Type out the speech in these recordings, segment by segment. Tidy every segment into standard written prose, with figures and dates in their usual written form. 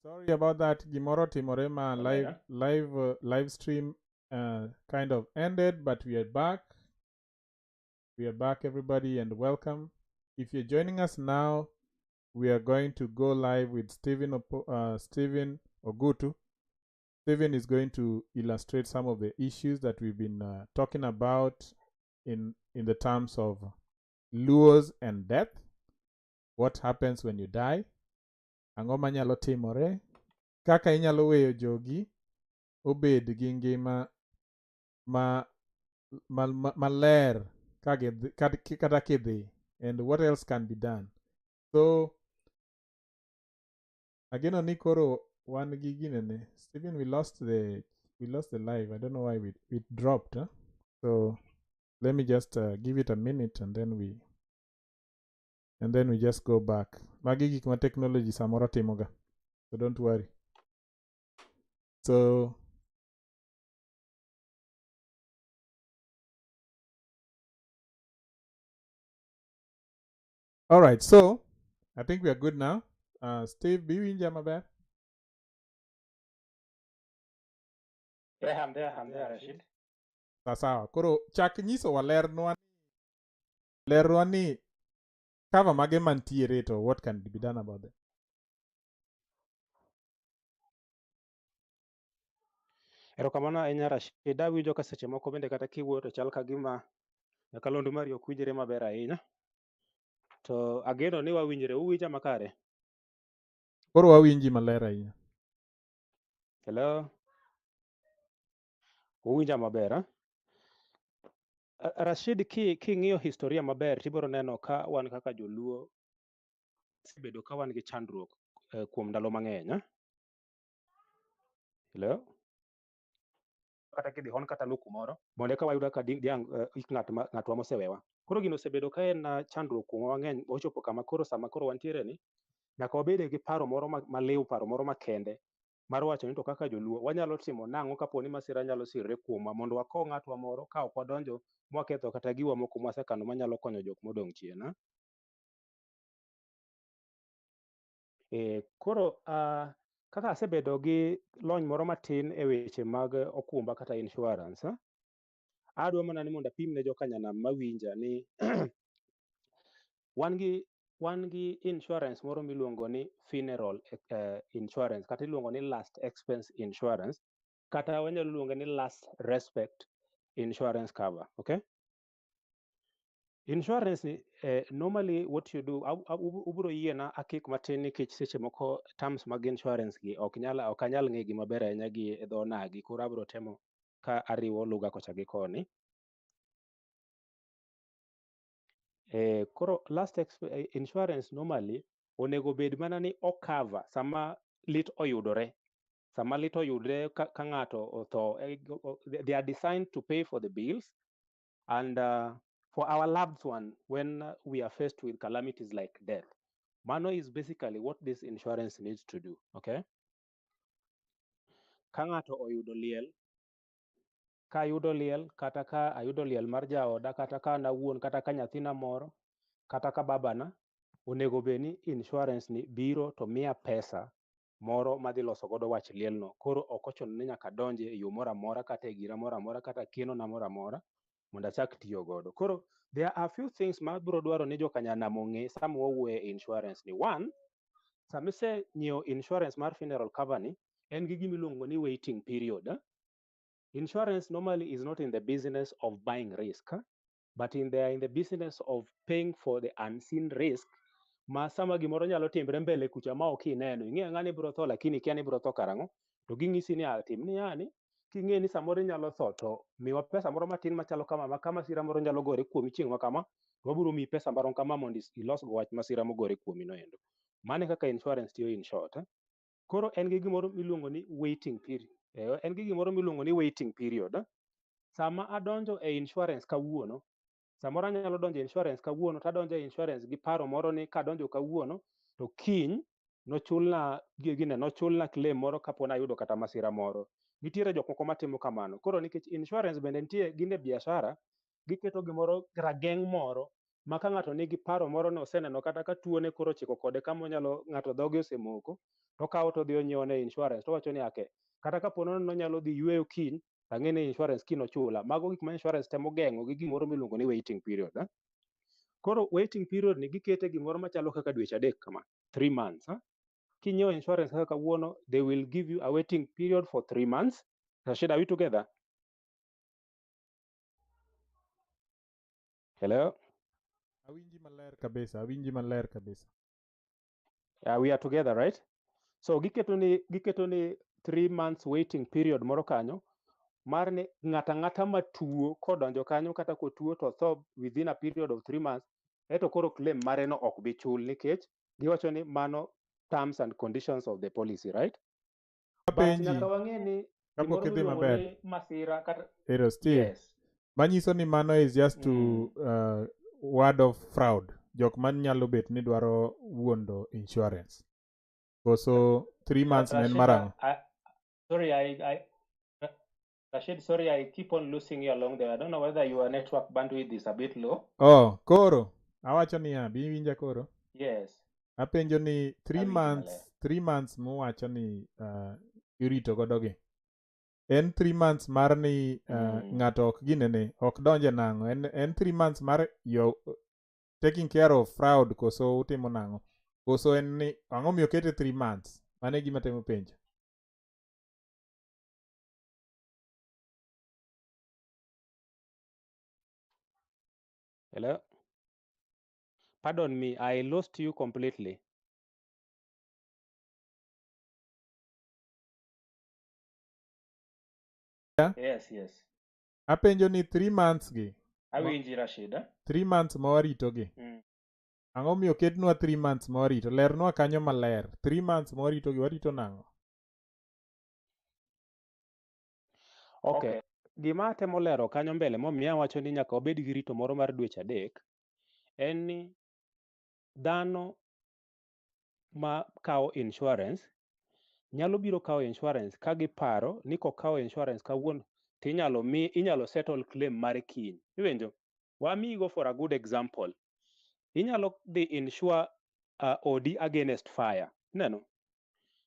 Sorry about that. Gimoro timore ma live Omera. live live stream kind of ended, but we are back. We are back, everybody, and welcome. If you're joining us now, we are going to go live with Stephen Ogutu. Stephen is going to illustrate some of the issues that we've been talking about in the terms of Luos and death. What happens when you die? Ang'o manyalo timore? Kaka inyalo weyo jogi obed gi ngima maler kata kidhi, and what else can be done? So ageno ni koro wan gi ginene. Stephen, we lost the live. I don't know why it dropped. Huh? So let me just give it a minute and then we just go back. Magi gik ma technology samoro timoga. So don't worry. So all right, so I think we are good now. Steve, be iwinja maber? Yeah, I'm there, I'm there, Rashid. Sawa sawa. Koro chak nyisowa lernwa ni cover mage mantiere to what can be done about them. Erokamano ahinya, Rashid. Awinjo ka seche moko bende kata kiwuoyo to chal ka gima nyakalondo mari ok winjre maber ahinya. To ageno ni wawinjre. Uwinja makare? Koro wawinji maler ahinya. Hello? Uwinja maber, eh? Rashid, king'iyo historia maber tibiro neno ka wan kaka joluo osebedo ka wan gi chandruok kuom ndalo mang'eny. Eh? Hello? Kata kidhi hon kata luo kumoro mondo eka wayud kaka diang' ik ng'at ma ng'atwa mosewewa. Koro gino osebedo ka en chandruok kuomwa mang'eny ochopo kama koro sama koro wantiere ni nyaka wabede gi paro moro maliw, paro moro makende mar wacho ni to kaka joluo wanyalo timo nang'o kapo ni masira nyalo sirre kuomwa mondo wakow ng'atwa moro ka ok wadonjo mwaketho kata giwa moko mwasekano manyalo konyo jok modong' chien. Ah. Koro kaka asebedo gi lony moro matin e weche mag okumba kata insurance, adwa mana ni mondo apim ne joka nyanam mawinja ni wan gi insurance moro miluongo ni funeral insurance kata iluongo ni last expense insurance kata wanyalo luonge ni last respect insurance cover. Okay? Insurance ni normally what you do, ubiro yiena akik matin nikech seche moko terms mag insurance gi ok anyal ng'e gi maber ahinya gi e dho onagi, koro abiro temo ka ariwo lugha kocha gi koni. Koro last insurance normally onego bed mana ni o cover sama lit oyudore. Sama lit oyudore ka ng'ato otho, they are designed to pay for the bills and for our loved one when we are faced with calamities like death. Mano is basically what this insurance needs to do, okay? Ka ng'ato oyudo liel, ka ayudo liel, kata ka ayudo liel mar jaoda, kata ka an awuon, kata ka nyathina moro, kata ka babana, onego bed ni insurance ni biro to miya pesa moro madhi loso godo wach liel no. Koro ok ochuno ni nyaka adonje e yo moro amora kata e gira moro amora kata keno na moro amora mondo achak tiyo godo. Koro there are few things ma abiro dwaro ni joka nyanam ong'e sama wawuoyo e insurance ni. One, sama isenyiewo insurance mar funeral cover ni, en gi gima iluongo ni waiting period. Eh? Insurance normally is not in the business of buying risk, but in they are in the business of paying for the unseen risk ma sama gimoro nyalo timre mbele kucha ma ok ineno. Ing'eyo ng'ani biro tho lakini ikia ni biro tho karang'o. To ging'isi ni tim ni yani king'e ni samoro inyalo tho to miwa pesa moro matin machalo kama ma ka masira moro nyalo gore kuomi chieng' ma kama to wabiro miyi pesa marom kama mondo ilos go wach masira mogore kuomi no endo. Mano e kaka insurance tiyo in short. Eh? Koro en gi gimoro miluongo ni waiting period. En gi gimoro miluongo ni waiting period. Eh? Sama adonjo e insurance kawuono, samoro anyalo donjo e insurance kawuono to adonjo e insurance gi paro moro ni kadonjo kawuono to kiny nochulna gine nochulna claim moro kapo ni ayudo kata masira moro. Nitiere jok moko matimo kamano. Koro nikech insurance bende nitie gin e biashara, giketo gimoro rageng' moro ma Ma ka ng'ato nigi paro moro ni oseneno kata ka tuone koro ochiko kode kama onyalo ng'ato dhoge osemoko, to okawo to odhi onyiewo ne insurance to owacho ni ake kata kapo nono nonyalo dhi yueyo kiny to ang'e ni insurance kiny ochula. Mago gik ma insurance temo geng'o gi gimoro miluongo ni waiting period. Koro waiting period ni gikete gimoro machalo kaka dweche 3 kama, 3 months. Kinyiewo insurance kaka kawuono, they will give you a waiting period for 3 months. Rashid, are we together? Hello? Awinji maler kabisa, awinji maler kabisa. We are together, right? So giketo ni 3 months waiting period moro kanyo, mar ni ng'ata ng'ata matuo kodonjo kanyo kata kotuo to tho within a period of 3 months, eto koro claim mare no ok bi chul nikech giwacho ni mano terms and conditions of the policy, right? But Apenji, nyaka wang'e ni kapok gimoro idhi miluongo maber. ni masira kata Ero Steve. Yes. Manyiso ni mano is just to ward off fraud. Jok man nyalo bet ni dwaro wuondo insurance. Koso 3 months ne en Rashid, marang'o? Sorry, Rashid, sorry, I keep on losing you along there. I don't know whether your network bandwidth is a bit low. Oh, koro. Awacho niya, bi iwinja koro? Yes. Apenjo ni 3 Awinjo months, maler. 3 months muwacho ni irito godo gi. En 3 months mar ni ng'ato ok ginene, ok donje nang'o. En 3 months mar yo taking care of fraud koso utimo nang'o? Koso en ni ang'o miyo okete 3 months? Mano e gima atemo penjo. Hello? Pardon me, I lost you completely. Yeah? Yes, yes. Apenjo ni 3 months gi. Awinji Rashid. 3 months ma warito gi. Ang'o miyo oketnwa 3 months ma warito? Lernwa kanyo maler. 3 months ma warito gi, warito nang'o? Okay. Gima atemo lero kanyo mbele momiyo awacho ni nyaka wabed gi rito moro mar dweche 3 en ni dhano ma kawo insurance nyalo biro kawo insurance ka giparo ni kokawo insurance kawuono to inyalo settle claim mare kiny. Iwinjo? Wamigo for a good example. Inyalo dhi insure odi against fire. Ineno?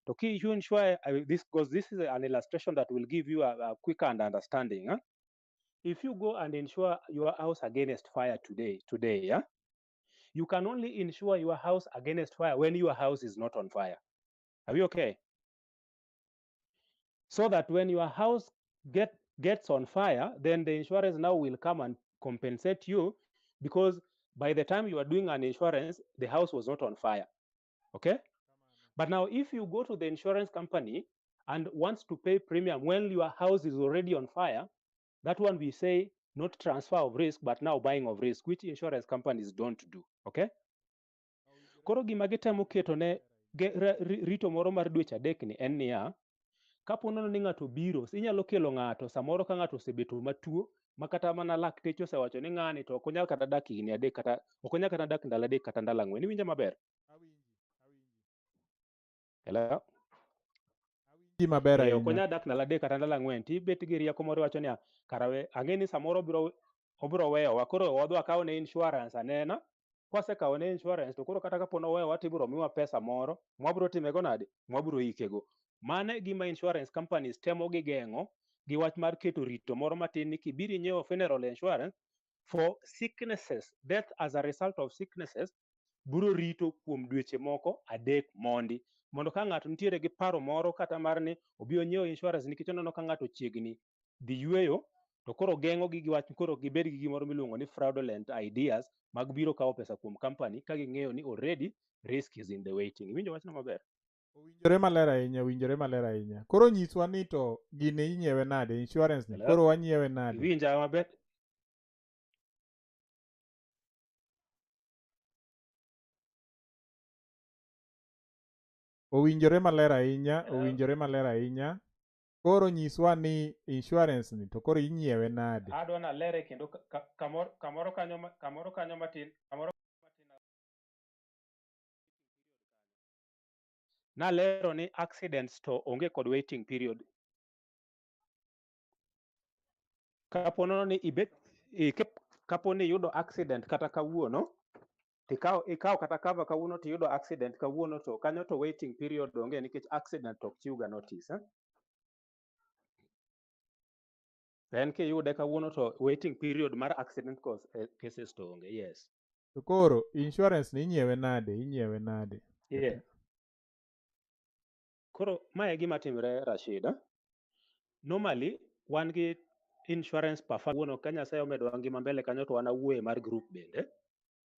To ki insure, this, because this is an illustration that will give you a quicker understanding. Huh? If you go and insure your house against fire today, yeah? You can only insure your house against fire when your house is not on fire. Are we okay? So that when your house gets on fire, then the insurance now will come and compensate you, because by the time you are doing an insurance, the house was not on fire. Okay? But now if you go to the insurance company and wants to pay premium when your house is already on fire, that one we say not transfer of risk, but now buying of risk, which insurance companies don't do. Okay? Koro gima gitemo keto ne rito moro mar dweche 3 ni en niya, kapo nono ni ng'ato biro, inyalo kelo ng'ato samoro ka ng'ato osebeto matuo, ma kata mana lakteche osewacho ni ng'ani to ok onyal kata dak higni 3 kata ok onyal kata dak ndalo 3 kata ndalo 4. Iwinja maber? Hello? Awinji maber Ok ahinya. onyal dak ndalo 3 kata ndalo 4, tibet gi rieko moro iwacho niya, kara we, ang'e ni samoro obiro weyowa, koro wadhi wakaw ne insurance anena. Kwasekawo ne insurance to koro kata kapo noweyowa to ibiro miwa pesa moro, mwabiro timego nade? Mwabiro ikego. Mano e gima insurance companies temo gi geng'o gi wach mar keto rito moro matin ni kibiro inyiewo funeral insurance for sicknesses, death as a result of sicknesses, biro rito kuom dweche moko 3 mondi. Mondo ka ng'ato nitiere gi paro moro kata mar ni obi onyiew insurance nikech oneno ka ng'ato chiegni dhi yueyo, to koro geng'o gi wach koro gibed gi gimoro miluongo ni fraudulent ideas mag biro kawo pesa kuom company ka ging'eyo ni already risk is in the waiting. Iwinjo wachno maber? Owinjore maler ahinya, owinjore maler ahinya. Koro nyiswa ni to gini inyiewe nade, insurance ni, Hello? koro wanyiewe nade? Iwinja maber? Owinjore maler ahinya, Hello? owinjore maler ahinya. Koro nyiswa ni insurance ni to koro inyiewe nade? Adwa nalere kendo kamoro kanyo matin, kamoro matin. Nalero ni accidents to onge kod waiting period. Kapo nono ni ibet, Kapo ni iyudo accident kata kawuono, tikawo ikawo kata cover kawuono tiyudo accident kawuono to kanyo to waiting period onge nikech accident ok chiw ga notice. Eh? En kiyude kawuono to waiting period mar accident cause, cases to onge. Yes. To koro insurance ni inyiewe nade? Inyiewe nade? Yeah. Koro mae e gima timre Rashid. Normally wan gi insurance per kawuono ka Nyasaye omedowa ngima mbele kanyo to wan awuoye mar group bende.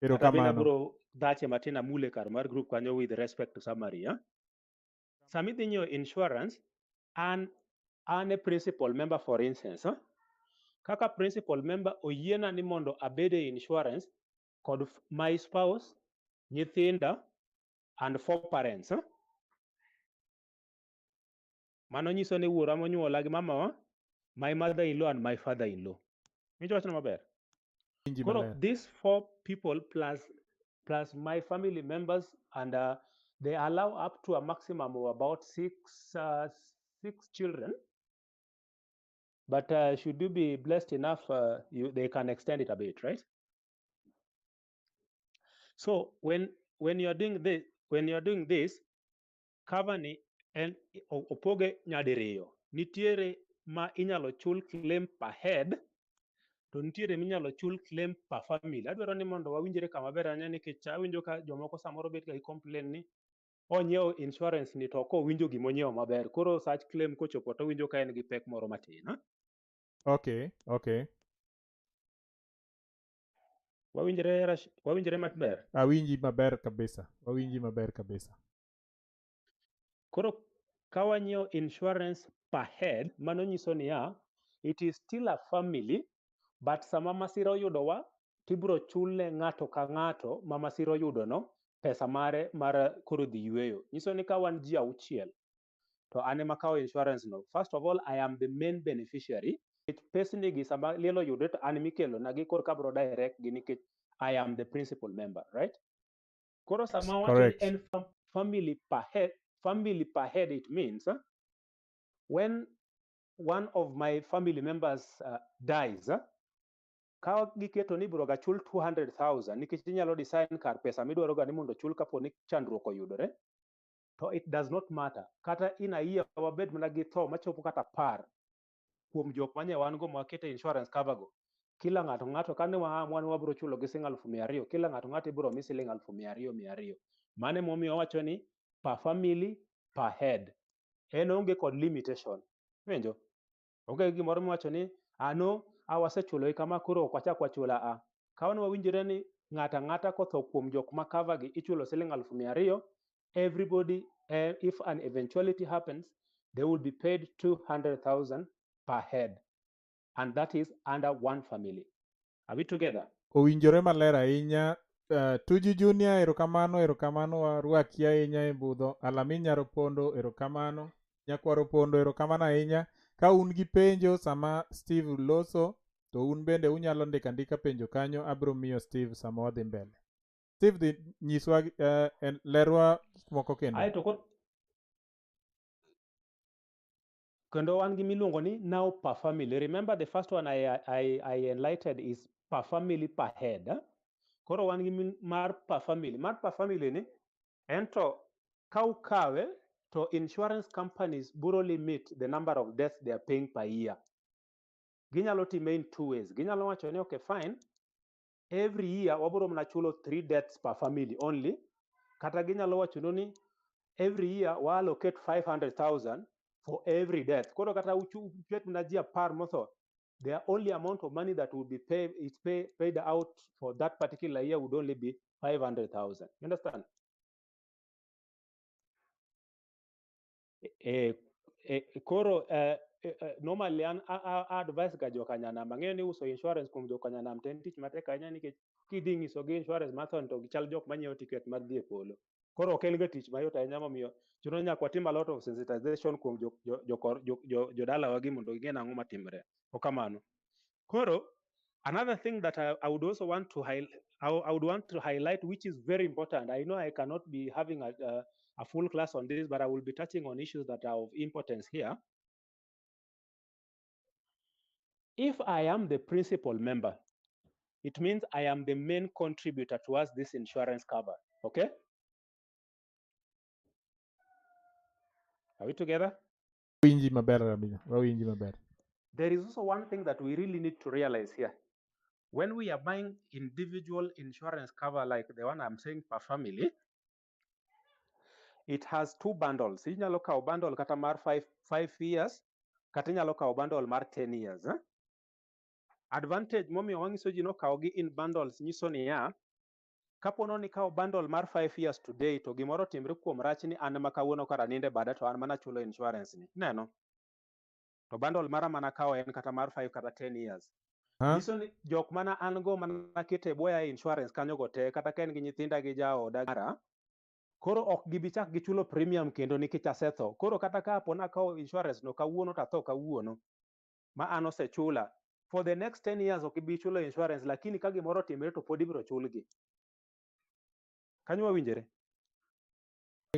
Kata bende Erokamano. abiro dhache matin amule kar mar group kanyo with respect to summary. Eh? Sama idhi nyiewo insurance, an e principal member for instance. Eh? Kaka principal member oyiena ni mondo abed e insurance kod my spouse, nyithinda and four parents. Eh? Mano nyiso ni wuora monyuola gi mamawa, my mother-in-law and my father-in-law. Winjo wachno maber? Winji Koro maler. these four people plus my family members and they allow up to a maximum of about six children. But should you be blessed enough, they can extend it a bit, right? So when you are doing this, cover ni en opoge nyadiriyo. Nitiere ma inyalo chul claim per head, to nitiere minyalo chul claim per family. Adwaro ni mondo wawinjre kama ber ahinya nikech awinjo ka jomoko samoro bet ga gi complain ni onyiewo insurance ni to ok owinjo gimonyiewo maber. Koro sach claim kochopo to owinjo ka en gi pek moro matin. Eh? Okay. Wawinjre maber. Awinji maber kabisa. Wawinji maber kabisa. Koro ka wanyiewo insurance per head, mano nyiso niya, it is still a family, but sama masira oyudowa, tibiro chulne ng'ato ka ng'ato ma masira oyudono pesa mare mar koro dhi yueyo. Nyiso ni ka wan ji auchiel, to an ema akawo insurance no. First of all, I am the main beneficiary. Nikech pesni gi sama liel oyudre to an emikelona gi korka abiro direct gi nikech I am the principal member, right? Koro sama wacho ni Correct. en family per head, family per head it means when one of my family members dies, ka giketo ni ibiro ga chul 200,000 nikech inyalo design kar pesa midwaro ga ni mondo ochul kapo ni chandruok oyudore, to it does not matter. Kata in a year wabed mana gi tho machopo kata 10 kuom jok manye wan go mwakete insurance cover go. Kila ng'ato ng'ato kane wan wabiro chulo gi siling 200,000, kila ng'ato ng'ato ibiro mi siling 200,000 200. Mano emomiyo wawacho ni per family per head. En onge kod limitation. Iwinjo? Onge gimoro miwacho ni ano a wasechulo gi kama koro ok wachak wachula a. Ka wan wawinjore ni ng'ato ang'ata kotho kuom jok ma cover gi ichulo siling 200,000, everybody, if an eventuality happens, they will be paid 200,000 per head. And that is under one family. Are we together? Owinjore maler ahinya. Tuju Junior, erokamano, erokamano, warwaki ahinya e budho. Alamin Nyaropondo, erokamano. Nyakwaro Pondo, erokamano ahinya. Ka un gi penjo sama Steve loso, to un bende unyalo ndiko andika penjo kanyo, abiro miyo Steve sama wadhi mbele. Steve, dhi nyiswa, lerwa gik moko kendo. Aeto kendo wan gi miluongo ni now per family. Remember the first one I enlightened is per family per head. Eh? Koro wan gi mar per family. Mar per family ni, ento ka ukawe to insurance companies biro limit the number of deaths they are paying per year. Ginyalo time in two ways. Ginyalo wacho ni okay fine, every year wabiro mana chulo 3 deaths per family only. Kata ginyalo wacho ni every year wa allocate 500,000 for every death. Koro kata uket mana ji 10 motho, the only amount of money that will be paid, is pay, paid out for that particular year would only be 500,000. You understand? Koro normally an advice ga jokanyanam, ang'eyo ni uso insurance kuom jokanyanam to en tich matek ahinya nikech kidhi nyisogi insurance mar tho to gichal jok manyiewo ticket mar dhi e polo. Koro ok en ga tich mayot ahinya momiyo chuno ni nyaka watim a lot of sensitization kuom jodalawa gi mondo ging'e nang'o matimre. Ok kamano. Koro another thing that I would also want to I would want to highlight, which is very important. I know I cannot be having a full class on this, but I will be touching on issues that are of importance here. If I am the principal member, It means I am the main contributor towards this insurance cover. Okay? Are we together? Winji maber kabisa. Wawinji maber. There is also one thing that we really need to realize here. When we are buying individual insurance cover like the one I'm saying per family, it has two bundles. Inyalo kawo bundle kata mar 5 years, kata inyalo kawo bundle mar 10 years. Eh? Advantage momiyo wanyiso ji nokawo gi in bundles nyiso niya, kapo ni ikawo bundle mar 5 years today to gimoro otimre kuom rach ni an ma kawuono kara ninde bada to an mana chulo insurance ni. Ineno? To bundle mara mana kawo en kata mar 5 kata 10 years. Nyiso ni jok mana an go mana kete e bwoya e insurance kanyo go te, kata ka en gi nyithinda gi jaoda mara, koro ok gibi chak gichulo premium kendo nikech asetho. Koro kata ka apo nakawo insurance no kawuono to atho kawuono, ma an osechula, for the next 10 years ok ibi chulo insurance, lakini ka gimoro otimre to pod ibiro chulgi. Kanyo wawinjore?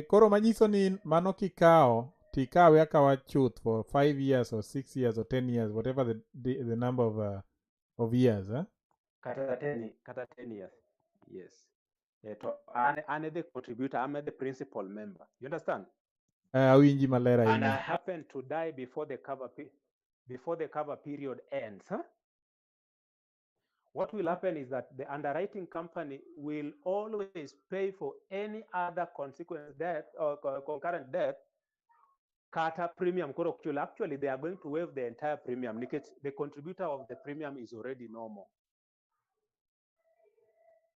Koro manyiso ni mano kikawo, tikawe akawa chuth for 5 years or 6 years or 10 years, whatever the number of years. Eh? Kata 10 years. Yes. To an the contributor, I'm the principal member. You understand? Awinji maler And I ahinya. happen to die before the cover period ends. Huh? What will happen is that the underwriting company will always pay for any other consequent death or concurrent death. Kata premium koro ok chul. Actually, they are going to waive the entire premium nikech the contributor of the premium is already no more.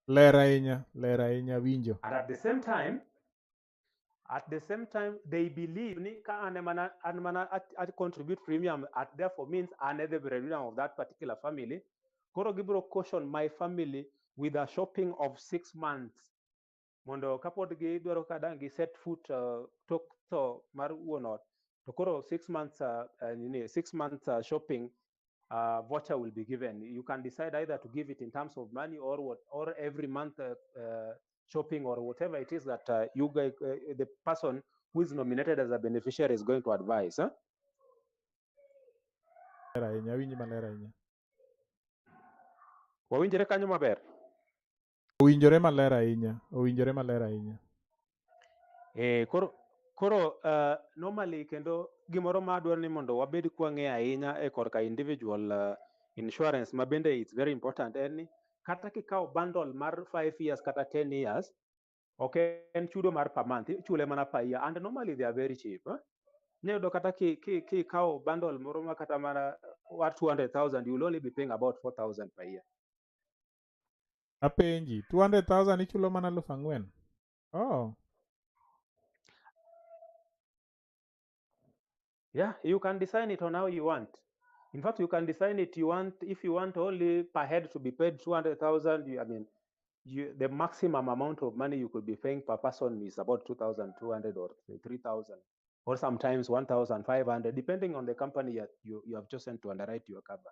Ler ahinya, ler ahinya winjo. And at the same time, they believe ni ka an mana, an mana at contribute premium at therefore means an the breadwinner of that particular family. Koro gibiro caution my family with a shopping of 6 months. Mondo kapod gidwaro ka dang' gi set foot tok tho mar wuon ot, to koro 6 months, nini, 6 months shopping voucher will be given. You can decide either to give it in terms of money or what, or every month shopping or whatever it is that you guys, the person who is nominated as a beneficiary is going to advise. Huh? Maler ahinya, awinji maler ahinya. Wawinjore kanyo maber? Owinjore maler ahinya, owinjore maler ahinya. Koro normally kendo gimoro ma adwaro ni mondo wabed kwang'eyo ahinya e korka individual insurance ma bende it's very important en ni kata kikawo bundle mar 5 years kata 10 years, ok en chudo mar per month, ichule mana per year, and normally they are very cheap. Eh? Inyalo yudo kata kikawo bundle moro ma kata mana war 200,000, you will only be paying about 4,000 per year. Apenji, 200,000 ichulo mana 4,000? Oh. Yeah, you can design it on how you want. In fact, you can design it. If you want only per head to be paid 200,000, the maximum amount of money you could be paying per person is about 2,200 or 3,000, or sometimes 1,500, depending on the company that you have chosen to underwrite your cover.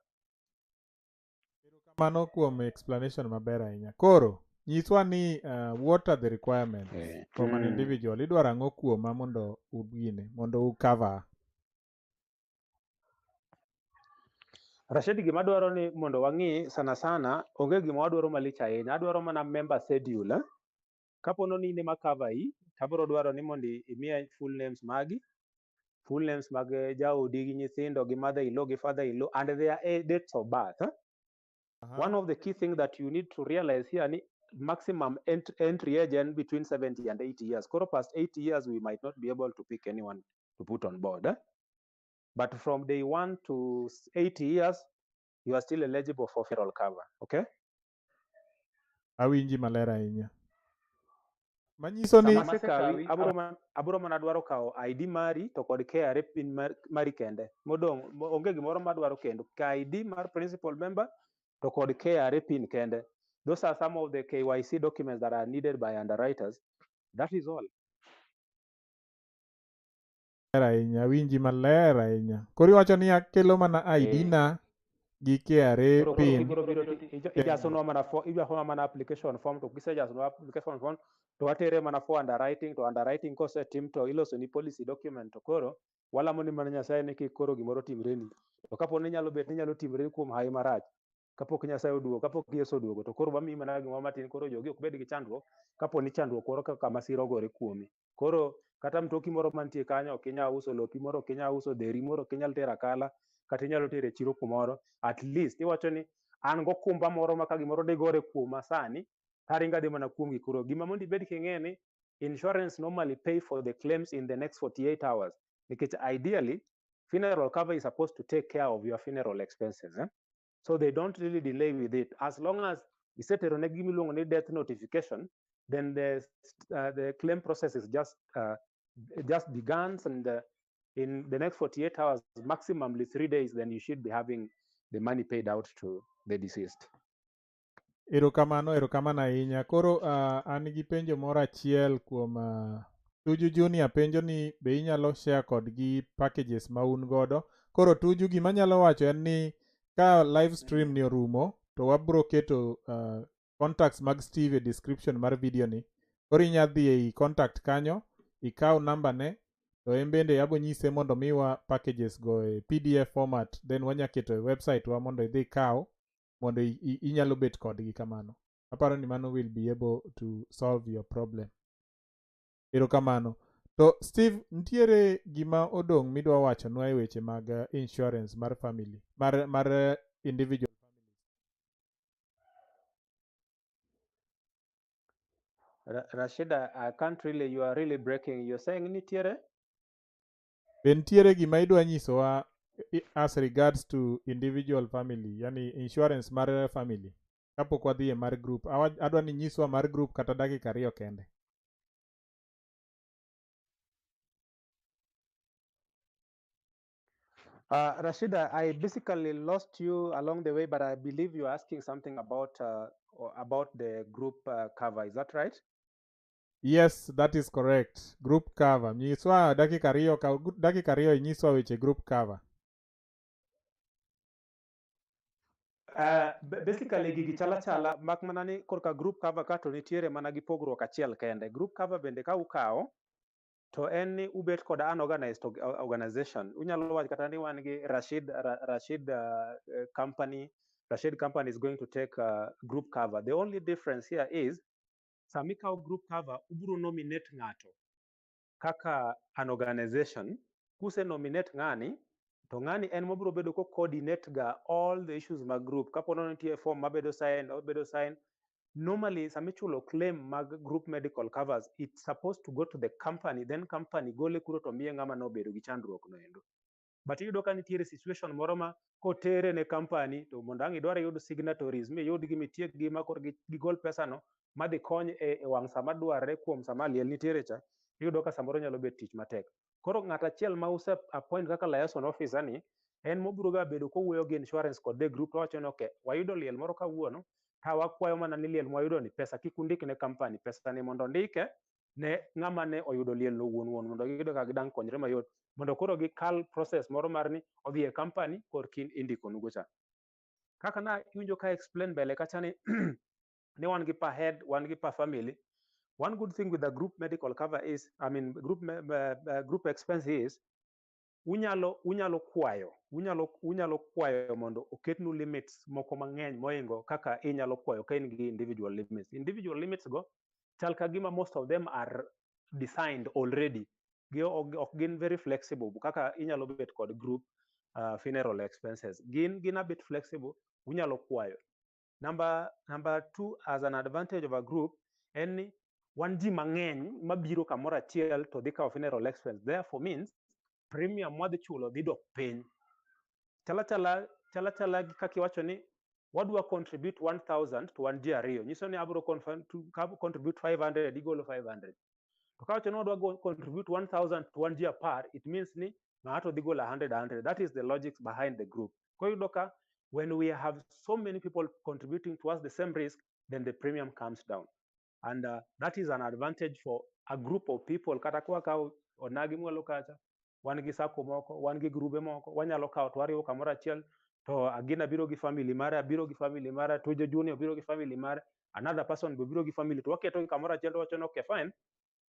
Mano kuom explanation maber ahinya. Koro, nyiswa ni what are the requirements from an individual? Idwaro ang'o kuoma mondo ugine, mondo u cover? Rashid, gima dwaro ni mondo wang'i sana sana, onge gima wadwaro malich ahinya. Adwaro mana member schedule. Kapo ni in ema cover i, tabiro dwaro ni mondo imiya full names magi, full names mag jaodi gi nyithindo gi mother in law gi father in law, and their dates of birth. One of the key things that you need to realize here ni maximum entry age en between 70 and 80 years. Koro past 80 years, we might not be able to pick anyone to put on board. But from day 1 to 80 years, you are still eligible for funeral cover. Okay? Awinji maler ahinya. Manyiso ni Sama asekawi, abiro mana dwaro kawo ID mari to kod KRA pin mari kende. Modong', onge gimoro madwaro kendo. Ka ID mar principal member to kod KRA pin kende. Those are some of the KYC documents that are needed by underwriters. That is all. Maler ahinya, awinji maler ahinya. Koro iwacho ni akelo mana ID na gi KRA Koro pin. kibiro biro ti, ijasonwa mana ijasonwa mana application form, to kisejasonwa application form to watere mana for underwriting, to underwriting kosetim to iloso ni policy document, to koro walamo ni mana Nyasaye ni kik koro gimoro timreni. To kapo ni nyalo bet ni nyalo timreni kuom hawi marach, Kapok Nyasaye oduogo, kapok Yesu oduogo, to koro wamiyi mana gimoro matin, koro jogi ok bed gi chandruok kapo ni chandruok moro kaka masira ogore kuomi. Koro kata mtoki moro mantie kanyo ok inyal uso, lopi moro ok inyal uso, dheri moro ok inyal tero akala, kata inyalo tero e chiro kumoro. At least iwacho ni an gokumba moro ma ka gimoro digore kuoma sani, taringo adhi mana kuom gi. Koro gima mondo ibed king'e ni insurance normally pay for the claims in the next 48 hours. Nikech ideally, funeral cover is supposed to take care of your funeral expenses. Eh? So they don't really delay with it. As long as isetero ne gima iluongo ni death notification, then the claim process is just begins, and in the next 48 hours, maximumly 3 days, then you should be having the money paid out to the deceased. Erokamano, erokamano ahinya. Koro an gi penjo moro achiel kuom Tuju Junior penjo ni be inyalo share kodgi packages ma un godo. Koro Tuju, gima anyalo wacho en ni ka live stream ni orumo, to wabro keto contacts mag Steve e description mar video ni. Koro inya dhi ei contact kanyo, ikaw namba ne, to en bende abo nyise mondo miwa packages go e PDF format, then wanya keto e website wa mondo idhi ikaw, mondo inyalo bet kodgi kamano. Aparo ni mano will be able to solve your problem. Erokamano. To Steve, nitiere gima odong' midwa wachonwa e weche mag insurance mar family, mar individual families? Rashida, I can't really, you are really breaking. You're saying nitiere? Be nitiere gima idwa nyisowa as regards to individual family, yani insurance mar family, kapok wadhi e mar group? Adwa ni nyiswa mar group kata dakika 2 kende. Rashida, I basically lost you along the way, but I believe you're asking something about the group cover. Is that right? Yes, that is correct. Group cover. Nyiswa dakika 2, ka dakika 2 inyiswa weche group cover. Basically gigi chala chala, mak mana ni korka group cover ka to nitiere mana gi pogruok achiel kende. Group cover bende ka ukawo, to en ni ubet kod an organized organization. Unyalo wacho kata ni wan gi Rashid company. Rashid company is going to take group cover. The only difference here is sama ikawo group cover, ubiro nominate ng'ato kaka an organization. Kuse nominate ng'ani, to ng'ani en mobiro bedo ko coordinate ga all the issues mag group. Kapo ni nitie form mabedo sign, obedo sign. Normally, sama ichulo claim mag group medical covers, it's supposed to go to the company, then company gole kuro to miye ng'ama nobedo gi chandruok no endo. But iyudo ka nitiere situation moro ma kotere ne company, to mondo ang' idwar iyud signatories, miyudgi mitiekgi ma koro gigol pesa no, madhi kony e wang' sama dwarre kuom sama liel nitiere cha, iyudo ka samoro nyalo bet tich matek. Koro ng'at achiel ma use appoint kaka liaison officer ni, en mobiro ga bedo kowuoyo gi insurance kod the group to wacho ni okay, wayudo liel moro kawuono, ka wakwayo mana ni liel mwayudo ni pesa kik undik ne company, pesa ni mondo ondike ne ng'ama ne oyudo liel no wuon wuon, mondo giyud kaka gidang' konyre mayot, mondo koro gikal process moro mar ni odhi e company korki indiko nugo cha. Kaka na iwinjo ka explain mbele kacha ni ni wan gi per head, wan gi per family. One good thing with the group medical cover is, I mean, group, group expense is, unyalo kwayo, unyalo kwayo mondo oketnu limits moko mang'eny moingo kaka inyalo kwayo ka in gi individual limits. Individual limits go chal ka gima most of them are designed already. Gi ok gin very flexible kaka inyalo bet kod group funeral expenses. Gin a bit flexible, unyalo kwayo. Number two, as an advantage of a group, en ni wan ji mang'eny mabiro kamoro achiel to dhi kawo funeral expense. Therefore means premium mwadhi chulo dhi dok piny. Chala chala gi kaka iwacho ni wadwa contribute 1000 to wan ji ariyo. Nyiso ni abiro contribute 500, igolo 500. To ka wacho ni wadwa contribute 1000 to wan ji 10, it means ni ng'ato dhi golo 100, 100. That is the logic behind the group. Koro iyudo ka when we have so many people contributing towards the same risk, then the premium comes down. And that is an advantage for a group of people. Kata kwa kawo onagi mwalo kacha, wan gi sacco moko, wan gi grube moko, wanyalo kawo to wariwo kamoro achiel, to Agina biro gi family mare, abiro gi family mare, Tujo Junior biro gi family mare, another person be biro gi family, to waketo gi kamoro achiel to wacho ni okay fine,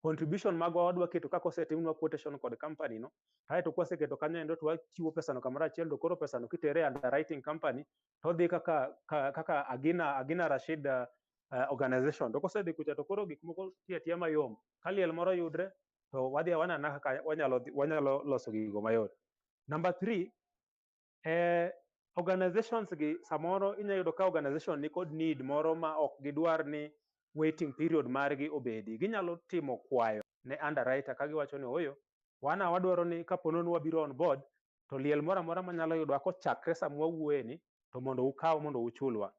Contribution magwa wadwa keto kaka osetimnwa quotation kod company no. Kaeto kwaseketo kanyo endo to wachiwo pesano kamoro achiel, to koro pesano kitere e underwriting company to odhi kaka Agina Rashid organization. To kosedhi kucha to koro gik moko tiyo atiya mayom. Ka liel moro yudre to wadhi wanena kaka wanyalo loso gigo mayot. Number 3, organizations gi samoro inyalo yudo ka organization ni kod need moro ma ok gidwar ni waiting period margi obedi. Ginyalo timo kwayo ne underwriter ka giwacho ni oyo, wana wadwaro ni kapo ni wabiro on board to liel moro amora manyalo yudwa kochakre sama wawuoye ni to mondo ukaw mondo uchulwa.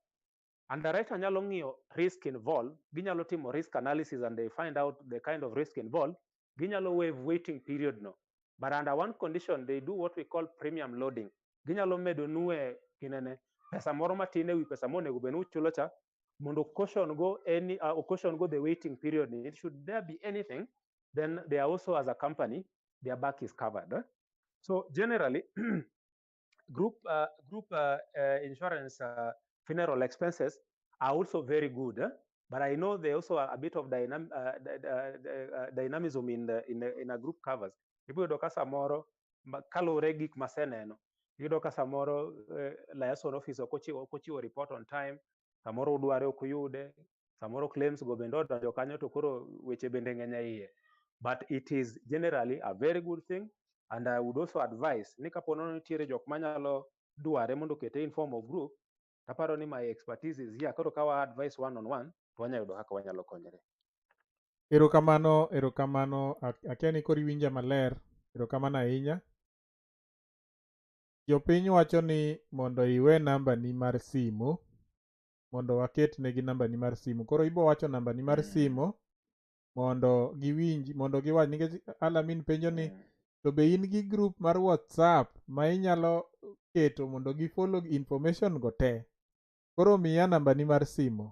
Underwriter nyalo ng'iyo risk involved, ginyalo timo risk analysis and they find out the kind of risk involved. Ginyalo waive waiting period no. But under one condition, they do what we call premium loading. Ginyalo medo nue ginene pesa moro matin ewi pesa monego bed ni uchulo cha mondo caution go any caution go the waiting period. It should there be anything, then they are also as a company, their back is covered. So generally, group insurance funeral expenses are also very good. But I know there also are a bit of dynamism in a group covers. Ibiro ka samoro kaluwore gik maseneno. Iyudo ka samoro liaison office ok ochiwo report on time, samoro udware ok uyude, samoro claims go bende odonjo kanyo to koro weche bende ng'eny e iye. But it is generally a very good thing, and I would also advise ni kapo nono nitiere jok manyalo dware mondo okete in form of group, taparo ni my expertise is here. Koro ka wa advice one on one, to wanyalo yudo kaka wanyalo konyore. Erokamano, erokamano. Akia ni koro iwinja maler. Erokamano ahinya. Jopiny wacho ni mondo iwe namba ni mar simu, mondo waket negi namba ni mar simu. Koro ibo wacho namba ni mar simu mondo giwinj, mondo giwach, nikech Alamin penjo ni to be in gi group mar WhatsApp ma inyalo keto mondo gi follow information go te. Koro miya namba ni mar simu.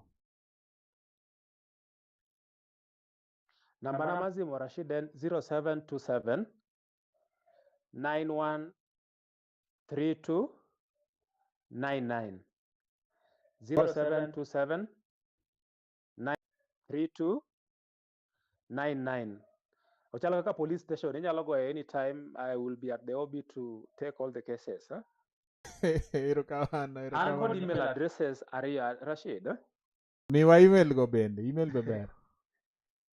Namba na mar simu Rashid en 0727 91 32 99. 0727 932 99. Ochalo kaka police station, inyalo goyo anytime. I will be at the OB to take all the cases. Huh? Erokamano, An kod erokamano. email addresses ariyo, Rashid. Miwa email go bende, email be ber.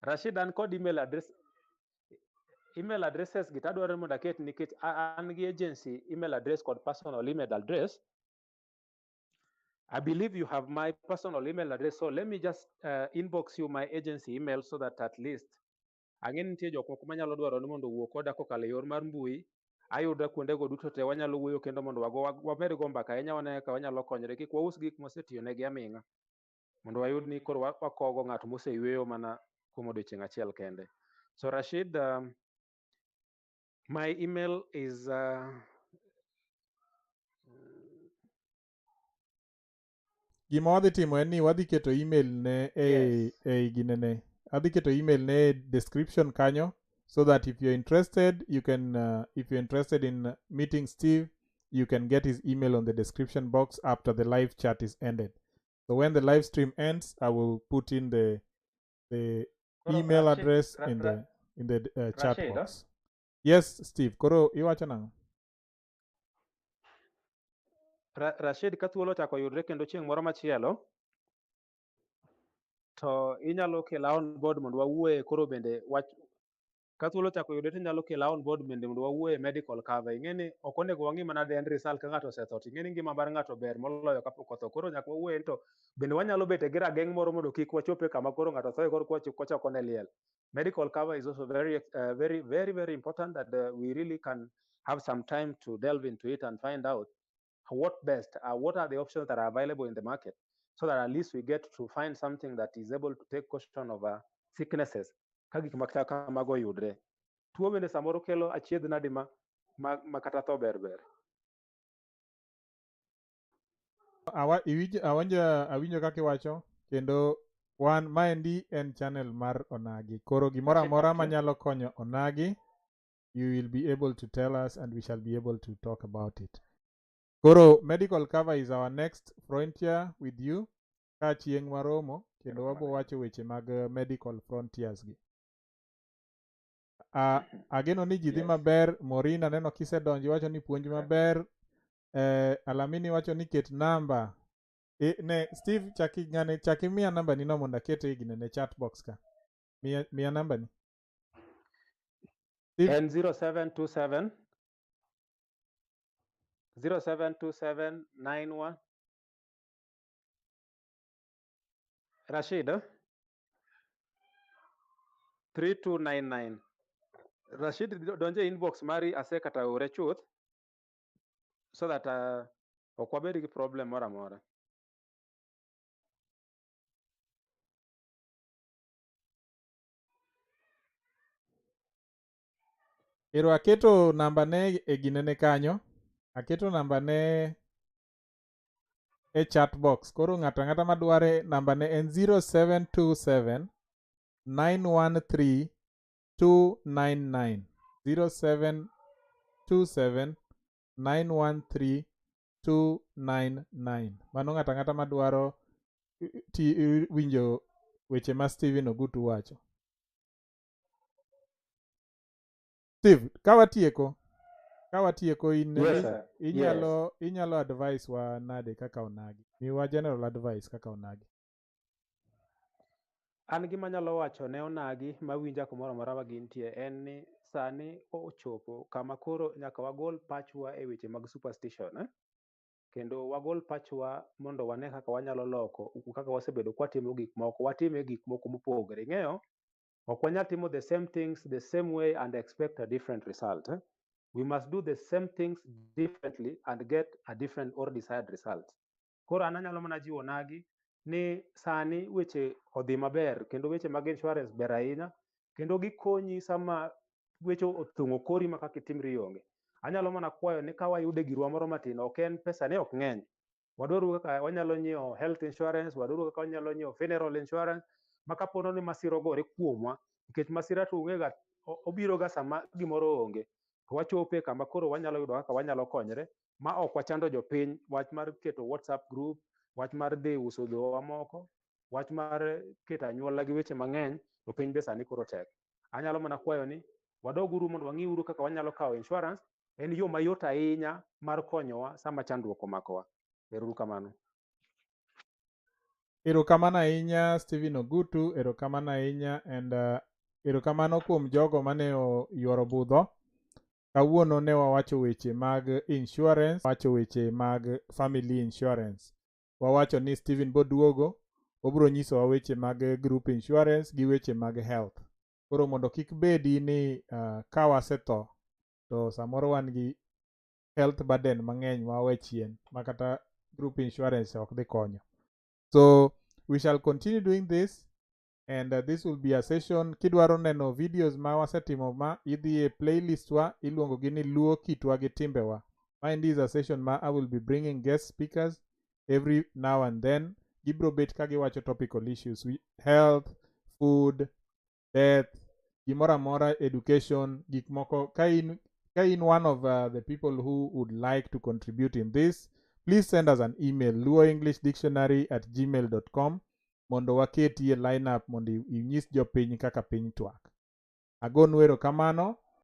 Rashid, an kod email address. Email addresses gi tadwaro mondo aket nikech an gi agency email address kod personal email address. I believe you have my personal email address, so let me just inbox you my agency email so that at least ang'e ni nitie jok moko manyalo dwaro ni mondo owuo koda kokalo e yor mar mbui. Ayuda kuondego duto te, wanyalo wuoyo kendo mondo wamed go mbaka ahinya, wane kaka wanyalo konyore, kik waus gik mosetiyonegi aming'a, mondo wayud ni koro wakogo ng'at moseyweyo mana kuom odiochieng' achiel kende. So Rashid, my email is Gima wadhi timo en ni wadhi keto email ne e Yes. e ginene. Adhi keto email ne e description kanyo, so that if you're interested, you can, if you're interested in meeting Steve, you can get his email on the description box after the live chat is ended. So when the live stream ends, I will put in the Koro email Rashid, address in the chat Rashid, box. Yes, Steve. Koro iwacho nang'o? Rashid, ka thuolo ochako yudre kendo chieng' moro machielo, to inyalo kela on board mondo wawuoye koro bende wach. Ka thuolo ochako yudre to inyalo kela on board bende mondo wawuoye medical cover. Ing'e ni ok onego wang'i mana the end result ka ng'ato osetho, to ing'e ni ngima mar ng'ato ber moloyo kapok otho. Koro nyaka wawuoye ni to bende wanyalo bet gi rageng' moro mondo kik wachope kama koro ng'ato thoe koro kochako ne liel. Medical cover is also very, very, very, very important that we really can have some time to delve into it and find out what best, what are the options that are available in the market, so that at least we get to find something that is able to take caution of sicknesses. Ka gik ma kamago yudre. Tuo bende samoro kelo achiedh nadi ma kata tho ber ber. Awinjo kaka iwacho, kendo wan maendi en channel mar Onagi. Koro gimoro amora manyalo konyo Onagi, you will be able to tell us and we shall be able to talk about it. Koro medical cover is our next frontier with you. Ka chieng' waromo, kendo wabo wacho weche mag medical frontiers gi. Ageno ni ji dhi maber. Maureen aneno kisedonjo iwacho ni puonj maber. Alamini wacho ni ket namba. Ne Steve chaki ng'ane chaki miya namba ni no mondo akete e ginene chat box ka. Miya namba ni. Steve? En 0727 0727 91 Rashid 3299. Rashid, donje inbox mari, asekata ore chuth so that ok wabed gi problem moro amora. Ero aketo namba ne e ginene kanyo. Aketo namba ne e chat box. Koro ng'ato ang'ata madware namba ne en 0727 913 299. 0727 913 299. Mano ng'ato ang'ata madwaro winjo weche ma Stephen Ogutu wacho. Steve, ka watieko in Yes, sir. inyalo advice wa nade kaka onagi? Miwa general advice kaka onagi. An gima anyalo wacho ne onagi mawinja kumoro amora ma gintie en ni sani ochopo kama koro nyaka wagol pachwa e weche mag superstition, eh? Kendo wagol pachwa mondo wane kaka wanyalo loko kaka wasebedo kwatimo gik moko, watime gik moko mopogore. Ing'eyo, ok wanyal timo the same things the same way and expect a different result. Eh? We must do the same things differently and get a different or desired result. Koro an anyalo mana jiwo onagi ni sani weche odhi maber kendo weche mag insurance ber ahinya kendo gikonyi sama weche othung'o kori ma kaka itimri onge. Anyalo mana kwayo ni ka wayude girwa moro matin, ok en pesa ne ok ng'eny. Wadwaru kaka wanyalo nyiewo health insurance, wadwaru kaka wanyalo nyiewo funeral insurance, ma kapo ni masira ogore kuomwa, nikech masira to ong'e ga obiro ga sama gimoro onge. To wachope kama koro wanyalo yudo kaka wanyalo konyre ma ok wachando jopiny, wach mar keto WhatsApp group, wach mar dhi uso dhowa moko, wach mar keto anyuola gi weche mang'eny, to piny be sani koro tek. Anyalo mana kwayo ni wadoguru mondo wang'iuru kaka wanyalo kawo insurance. En yo mayot ahinya mar konyowa sama chandruok omakowa. Ero uru kamano. Erokamano ahinya, Stephen Ogutu, erokamano ahinya and erokamano kuom jogo mane oyuoro budho. Kawuono ne wawacho weche mag insurance, wacho weche mag family insurance. Wawacho ni Stephen boduogo, obiro nyisowa weche mag group insurance gi weche mag health. Koro mondo kik bedi ni ka wasetho to samoro wan gi health burden mang'eny ma wawe chien ma kata group insurance ok dhi konyo. So we shall continue doing this and this will be a session. Kidwaro neno videos ma wasetimo, ma idhi e playlist wa iluongo gi ni Luo Kitwa gi Timbewa. Maendi is a session ma I will be bringing guest speakers every now and then. Gibro bet ka giwacho topical issues, health, food, death, gimoro amora, education, gik moko. Ka in one of the people who would like to contribute in this, please send us an email, luoenglishdictionary@gmail.com, mondo waketi e lineup mondo inyis jopiny kaka piny twak. Agonu erokamano.